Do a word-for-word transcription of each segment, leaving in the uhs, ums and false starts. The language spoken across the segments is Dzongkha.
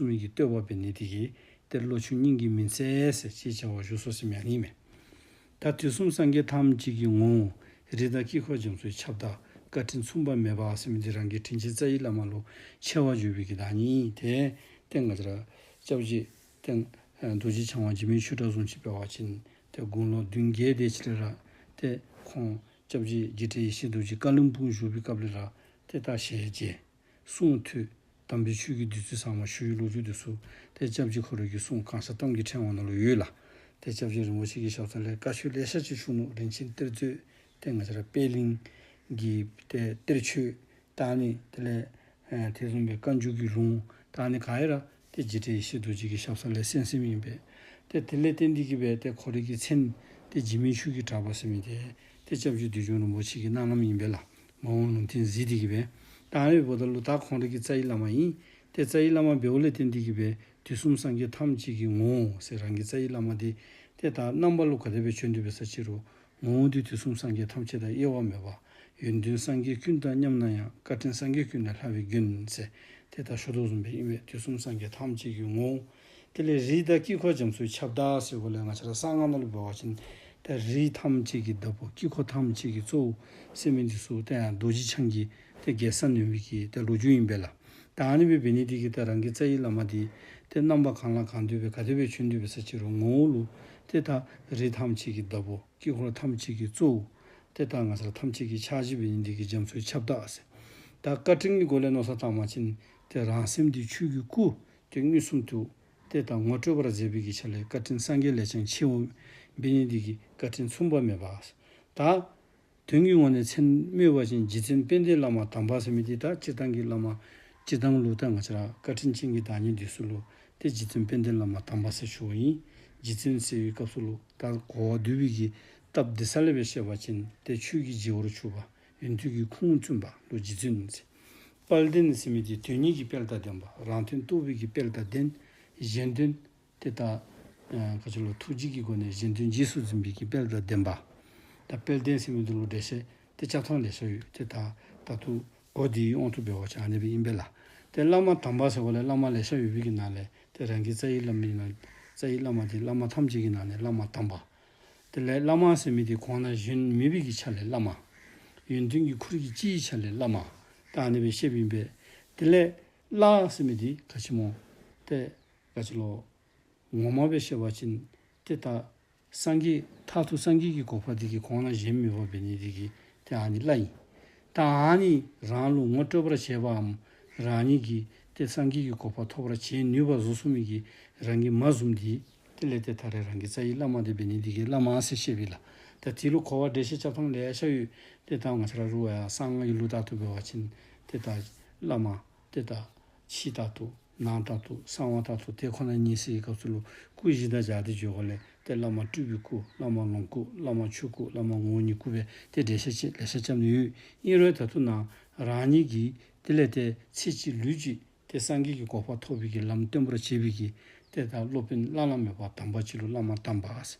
གསུངས་མི་གི་བསྟོད་པ་འབད་ནི་དེ་གིས་ཏེ་བློ་ཆུང་སྙིང་གིས་མི་འཚལ་ཟེར་ཅིག་བྱ་བ་བཞུགས་སོ་ཟེར་མི་ཨ་ནི་མས། ད་དུས་གསུམ་སངས་རྒྱས་ཐམས་ཅད་ཀྱི་ངོ་བོ། རིགས་དང་དཀྱིལ་འཁོར་རྒྱ་མཚོའི་ཁྱབ་བདག། བཀའ་དྲིན་མཚུངས་པ་མེད་པ་ཟེར་མི་འདི་རང་གི་དྲིན་ཅན་རྩ་བའི་བླ་མ་ལུ་ཆེ་བ་བརྗོད་པའི་གི་བདག་ཉིད་ཏེ། ཏེ་ང་བཅས་ར་སྐྱབས་རྗེ་ཏེ་རྡོ་རྗེ་འཆང་བ་འཇིགས་མེད་ཆོས་གྲགས་བཟུམ་ཅིག་འབད་བ་ཅིན་ཏེ་དགུང་ལོ་བདུན་བརྒྱད་དེ་ཅིག་ལས་ར་ཏེ་ཁོང་སྐྱབས་རྗེ་འཇིགས་བྲལ་ཡེ་ཤེས་རྡོ་རྗེ་བཀའ་བློན་སྤུངས་བཞུགས་པའི་སྐབས་ལས་ར་ཏེ་ད་ཞལ་མཇལ། གསུང་ཐོས། དམ་པའི་ཆོས་ཀྱི་བདུད་རྩི་ཟབ་མོ་ཞུ་བའི་ལོ་རྒྱུས་འདི་ཚུ་ཏེ་སྐྱབས་རྗེ་ཁོ་རའི་གི་གསུང་གང་ཟག་གཏམ་གྱི་ཕྲེང་བ་ནང་ལུ་ཡོད་ལགས། ཏེ་སྐྱབས་རྗེ་རིན་པོ་ཆེ་གི་ཞབས་ས་ལས་བཀའ་ཆོས་ལེ་ཤ་ཅིག་ཞུ་ནུག། རིན་ཆེན་གཏེར་མཛོད། ཏེ་ང་བཅས་ར་པད་གླིང་གི་ཏེ་གཏེར་ཆོས་ད་ཨ་ནི་དེ་ལས་ཨེ་དེ་བཟུམ་སྦེ་བཀའ་འགྱུར་གྱི་ལུང་ད་ཨ་ནི་ག་ར་ཏེ་འཇིགས་བྲལ་ཡེ་ཤེས་རྡོ་རྗེ་གི་ཞབས་ས་ལས་གསན་གསནམ་ཨིན་པས། ཏེ་དེ་ལས་བརྟེན་ཏེ་གིས་སྦེ་ཏེ་ཁོ་རའི་གི་མཚན་ཏེ་འཇིགས་མེད་ཆོས་ཀྱི་གྲགས་པ་ཟེར་མི་འདི་ཏེ་སྐྱབས་རྗེ་བདུད་འཇོམས་རིན་པོ་ཆེ་གིས་གནང་གནངམ་ཨིན་པས་ལགས། མ་འོངས་ལུང་བསྟན་གཟིགས་ཏེ་གིས་སྦེ། ད་ཨ་ནི་འབདཝ་ད་ལུ་ད་ཁོང་རའི་གི་རྩ་བའི་བླ་མ་ཨིན། ཏེ་རྩ་བའི་བླ་མ་འབདཝ་ལས་བརྟེན་ཏེ་གིས་སྦེ་དུས་གསུམ་སངས་རྒྱས་ཐམས་ཅད་ཀྱི་ངོ་བོ་ཟེར་རང་གི་རྩ་བའི་བླ་མ་འདི་ཏེ་ད་རྣམ་པ་ལུ་ག་དེ་སྦེ་བྱོན་དོ་སྦེ་ཟེར་ཅི་རུང་ངོ་བོ་འདི་དུས་གསུམ་སངས་རྒྱས་ཐམས་ཅད་དང་དབྱེ་བ་མེད་པ། ཡོན་ཏན་སངས་རྒྱས་ཀུན་དང་མཉམ་ན་ཡང་། བཀའ་དྲིན་སངས་རྒྱས་ཀུན་ལས་ལྷག་པའི་མགོན་ཟེར་ཏེ་ད་ཞུ་དོ་བཟུམ་སྦེ་ཨིན་པས། དུས་གསུམ་སངས་རྒྱས་ཐམས་ཅད་ཀྱི་ངོ་བོ། དེ་ལས་རིགས་དང་དཀྱིལ་འཁོར་རྒྱ་མཚོའི་ཁྱབ་བདག་ཟེར་དགོཔ་ལས་ང་བཅས་ར་གསང་སྔགས་ནང་ལུ་འབད་བ་ཅིན་ཏེ་རིགས་ཐམས་ཅད་ཀྱི་བདག་པོ་དཀྱིལ་འཁོར་ཐམས་ཅད་ཀྱི་གཙོ་བོ་ཟེར་མི་འདི་ཚུ་ཏེ་ཡང་རྡོ་རྗེ་འཆང་གི་ཏེ་རྒྱལ་ས་ནོན་པའི་གི་ཏེ་ལོ་རྒྱུས་ཨིན་པས་ལགས། ད་ཨ་ནི་སྦེ་འབད་ནི་འདི་གིས་ཏེ་རང་གི་རྩ་བའི་བླ་མ་འདི་ཏེ་རྣམ་པ་གང་ལ་གང་འདུལ་སྦེ་ག་དེ་སྦེ་བྱོན་དོ་སྦེ་ཟེར་ཅི་རུང་ངོ་བོ་ལུ་ཏེ་ད་རིགས་ཐམས་ཅད་ཀྱི་བདག་པོ་དཀྱིལ་འཁོར་ཐམས་ཅད་ཀྱི་གཙོ་བོ་ཏེ་ད་ང་བཅས་ར་ཐམས་ཅད་ཀྱི་ཆགས་གཞི་འབད་ནི་འདི་གིས་རྒྱ་མཚོའི་ཁྱབ་བདག་ཟེར། ད་བཀའ་དྲིན་གྱི་སྒོ་ལས་མནོ་བསམ་བཏང་བ་ཅིན་ཏེ་རང་སེམས་འདི་ཆོས་ཀྱི་སྐུ་ཏེ་མངོན་སུམ་དུ་ཏེ་ད་ངོ་སྤྲོད་པར་མཛད་པའི་གི་ཆ་ལས་བཀའ་དྲིན་སངས་རྒྱས་ལས་ཀྱང་ཆེ་བ་འབད་ནི་འདི་གིས་བཀའ་དྲིན་མཚུངས་པ་མེད་པ། ད་དོན་གྱི་ངོས་ནས་མཚན་སྨོས་པ་ཅིན་རྗེ་བཙུན་དཔལ་ལྡན་བླ་མ་དམ་པ་ཟེར་མི་འདི་ད་སྤྱིར་བཏང་གི་བླ་མ་སྤྱིར་བཏང་ལུ་ད་ང་བཅས་ར་བཀའ་དྲིན་ཅན་གྱི་བདག་ཉིད་འདི་ཚུ་ལུ་ཏེ་རྗེ་བཙུན་དཔལ་ལྡན་བླ་མ་དམ་པ་ཟེར་ཞུཝ་ཨིན། རྗེ་བཙུན་ཟེར་བའི་སྐབས་སུ་ལུ་ད་གོ་བ་བསྡུ་བའི་གི་སྟབས་བདེ་ས་ལས་སྦེ་བཤད་པ་ཅིན་ཏེ་ཆོས་ཀྱི་རྗེ་བོར་གྱུར་པ། ཡོན་ཏན་གྱི་ཁུངས་བཙུན་པ་ལུ་རྗེ་བཙུན་ཟེར། དཔལ་ལྡན་ཟེར་མི་འདི་དོན་གཉིས་ཀྱི་དཔལ་དང་ལྡན་པ། རང་དོན་རྟོགས་པའི་གི་དཔལ་དང་ལྡན། གཞན་དོན་ཏེ་ད་ཨ་ག་ཅི་ལོ་ཐུགས་རྗེ་གི་སྒོ་ནས་གཞན་དོན་རྗེས་སུ་འཛིན་པའི་གི་དཔལ་དང་ལྡན་པ། ད་དཔལ་ལྡན་ཟེར་མི་འདི་ལུ་འགྲེལ་བཤད་ཏེ་རྐྱབ་ཐངས་ལེ་ཤ་ཡོད། ཏེ་ད་ད་ལྟོ་གོ་བདེའི་དབང་དུ་འབད་བ་ཅིན་ཨ་ནི་སྦེ་ཨིན་པས་ལགས། ཏེ་བླ་མ་དམ་པ་ཟེརཝ་ལས་བླ་མ་ལེ་ཤ་ཡོད་པའི་གི་ནང་ལས་ཏེ་རང་གི་རྩ་བའི་བླ་མའི་ནང་རྩ་བའི་བླ་མ་འདི་བླ་མ་ཐམས་ཅད་ཀྱི་ནང་ནས་བླ་མ་དམ་པ། དེ་ལས་བླ་མ་ཟེར་མི་འདི་གོང་ན་གཞོན་མེད་པའི་གི་ཆ་ལས་བླ་མ། ཡོན་ཏན་གྱི་ཁུར་གྱིས་ལྕི་བའི་ཆ་ལས་བླ་མ། ད་ཨ་ནི་སྦེ་བཤདཔ་ཨིན་པས། དེ་ལས་བླ་ཟེར་མི་འདི་ག་ཅི་སྨོ། ཏེ་ག་ཅི་ལོ། ངོ་མ་སྦེ་བཤད་པ་ཅིན་ཏེ་ད་སངས་རྒྱས་མཐར་ཐུག་སངས་རྒྱས་ཀྱི་གོ་འཕང་འདི་གི་གོང་ན་གཞན་མེད་པ་འབད་ནི་འདི་གིས་ཏེ་ཨ་ནི་བླ་ཨིན། ད་ཨ་ནི་རང་ལུ་ངོ་སྤྲོད་པར་བྱེད་པའམ་རང་ཉིད་ཀྱིས་ཏེ་སངས་རྒྱས་ཀྱི་གོ་འཕང་ཐོབ་པར་བྱེད་ནུས་པ་བཟོ་ཚུགས་མི་གི་རང་གི་མ་བཟུམ་འདི་དེ་ལས་ཏེ་ད་རེས་རང་གི་རྩ་བའི་བླ་མ་འདི་འབད་ནི་འདི་གིས་བླ་མ་ཟེར་བཤདཔ་ཨིན་ལགས། ད་དེ་ལུ་གོ་བ་འགྲེལ་བཤད་རྐྱབ་ཐངས་ལེ་ཤ་ཡོད། ཏེ་ད་ང་བཅས་ར་རུང་ཡང་གསང་སྔགས་ཀྱི་ལུགས་ལྟར་དུ་འབད་བ་ཅིན་ཏེ་ད་བླ་མ་ཏེ་ད་ཕྱི་ལྟར་དུ་ནང་ལྟར་དུ་གསང་བ་ལྟར་དུ་དེ་ཁོ་ན་ཉིད་ཟེར་བའི་སྐབས་སུ་ལུ་སྐུ་བཞི་དང་སྦྱར་ཏེ་བརྗོད་དགོཔ་ལས་ཏེ་བླ་མ་སྤྲུལ་པའི་སྐུ། བླ་མ་ལོངས་སྐུ། བླ་མ་ཆོས་སྐུ། བླ་མ་ངོ་བོ་ཉིད་སྐུ་སྦེ་ཏེ་འགྲེལ་བཤད་ཅིག་ལེ་ཤ་རྐྱབ་ནི་ཡོད། ཨིན་རུང་ད་ལྟོ་ནཱ་རང་ཉིད་ཀྱིས་དེ་ལས་ཏེ་ཚེ་གཅིག་ལུས་གཅིག་ཏེ་སངས་རྒྱས་ཀྱི་གོ་འཕང་ཐོབ་པའི་གི་ལམ་སྟོན་པར་བྱེད་པའི་གི་ཏེ་ད་སློབ་དཔོན་བླ་ན་མེད་པ་དམ་པ་ཅིག་ལུ་བླ་མ་དམ་པ་ཟེར།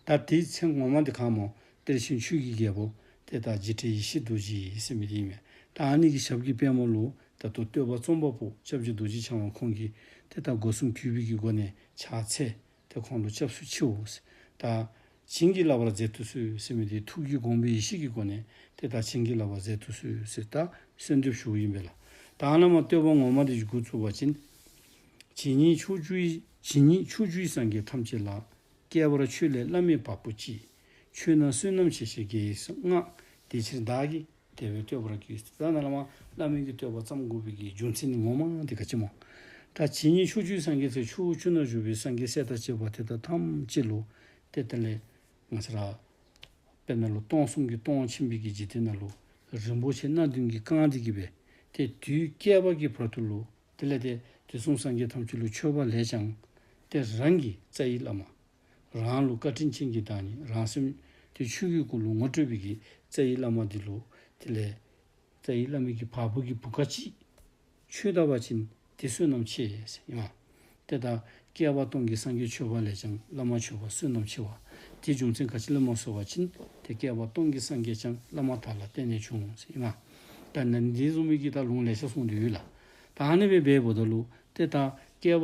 ད་དེའི་མཚན་ངོ་མ་འདི་ག་སྨོ། གཏེར་ཆེན་ཆོས་ཀྱི་རྒྱལ་པོ་ཏེ་ད་འཇིགས་བྲལ་ཡེ་ཤེས་རྡོ་རྗེ་ཟེར་མི་འདི་ཨིན་མས། ད་ཨ་ནི་གི་ཞབས་ཀྱི་པདྨོ་ལུ་ད་ལྟོ་བསྟོད་པ་རྩོམ་པ་པོ་སྐྱབས་རྗེ་རྡོ་རྗེ་འཆང་བ་ཁོང་གིས་ཏེ་ད་སྒོ་གསུམ་གུས་པའི་གི་སྒོ་ནས་ཕྱག་འཚལ། ཏེ་ཁོང་ལུ་སྐྱབས་སུ་མཆིའོ་ཟེར། ད་བྱིན་གྱིས་བརླབ་པར་མཛད་དུ་གསོལ་ཟེར་མི་འདི་ཐུགས་ཀྱི་དགོངས་པའི་ཡེ་ཤེས་ཀྱི་སྒོ་ནས་ཏེ་ད་བྱིན་གྱིས་བརླབ་པར་མཛད་དུ་གསོལ་ཟེར་ད་གསོལ་འདེབས་ཞུཝ་ཨིན་པས་ལགས། ད་ཨ་ནཱ་མར་བསྟོད་པ་ངོ་མ་འདི་འགོ་བཙུགས་པ་ཅིན། ཇི་སྙེད་ཕྱོགས་བཅུའི་ཇི་སྙེད་ཕྱོགས་བཅུའི་སངས་རྒྱས་ཐམས་ཅད་ལ། བསྐལ་པར་ཆོས་ལས་བླ་མེད་བ་སྤུ་གཅིག། ཆོས་རྣམས་བསོད་ནམས་ཆེ་ཞེས་དགེ་བས་བསྔགས། དེ་ཕྱིར་བདག་གིས་དེ་བས་བསྟོད་པར་བགྱི། ད་ནཱ་ལས་མར་བླ་མའི་གི་བསྟོད་པ་བརྩམ་དགོ་པའི་གི་རྒྱུ་མཚན་ངོ་མ་འདི་ག་ཅི་སྨོ། ད་ཇི་སྙེད་ཕྱོགས་བཅུའི་སངས་རྒྱས་ཚུ་ཕྱོགས་བཅུ་ན་བཞུགས་པའི་སངས་རྒྱས་སྲས་དང་བཅས་པ་དེ་དག་ཐམས་ཅད་ལུ་ཏེ་དེ་ལས་ང་བཅས་ར་དཔེར་ན་ལུ་སྟོང་གསུམ་གྱི་སྟོང་ཆེན་པོའི་གི་འཇིག་རྟེན་ནང་ལུ་རིན་པོ་ཆེ་སྣ་བདུན་གྱིས་བཀང་སྟེ་གིས་སྦེ་ཏེ་དུས་བསྐལ་པ་གི་བར་དུ་ལུ་དེ་ལས་ཏེ་དུས་གསུམ་སངས་རྒྱས་ཐམས་ཅད་ལུ་མཆོད་པ་ལས་ཀྱང་ཏེ་རང་གི་རྩ་བའི་བླ་མ། རང་ལུ་བཀའ་དྲིན་ཅན་གྱི་བདག་ཉིད། རང་སེམས་ཏེ་ཆོས་ཀྱི་སྐུ་ལུ་ངོ་སྤྲོད་པའི་གི་རྩ་བའི་བླ་མ་འདི་ལུ་དེ་ལས་རྩ་བའི་བླ་མའི་གི་བ་སྤུ་གི་བུ་ག་གཅིག་མཆོད་ད་པ་ཅིན་ཏེ་བསོད་ནམས་ཆེ་ཟེར་ཨིན་མས། ཏེ་ད་བསྐལ་པ་སྟོང་གི་སངས་རྒྱས་མཆོད་པ་ལས་ཀྱང་བླ་མ་མཆོད་པ་བསོད་ནམས་ཆེ་བ། དེ་རྒྱུ་མཚན་ག་ཅི་ལས་སྨོ་ཟེར་བ་ཅིན་ཏེ་བསྐལ་པ་སྟོང་གི་སངས་རྒྱས་ཀྱང་བླ་མ་དག་ལ་བརྟེན་ནས་བྱུང་ཟེར་ཨིན་མས། ད་ནཱ་འདི་བཟུམ་མའི་གི་ད་ལུང་ལེ་ཤ་གསུངས་ཏེ་ཡོད་ལགས། ད་ཨ་ནི་སྦེ་འབདཝ་ད་ལུ་ཏེ་ད་བསྐལ་པ་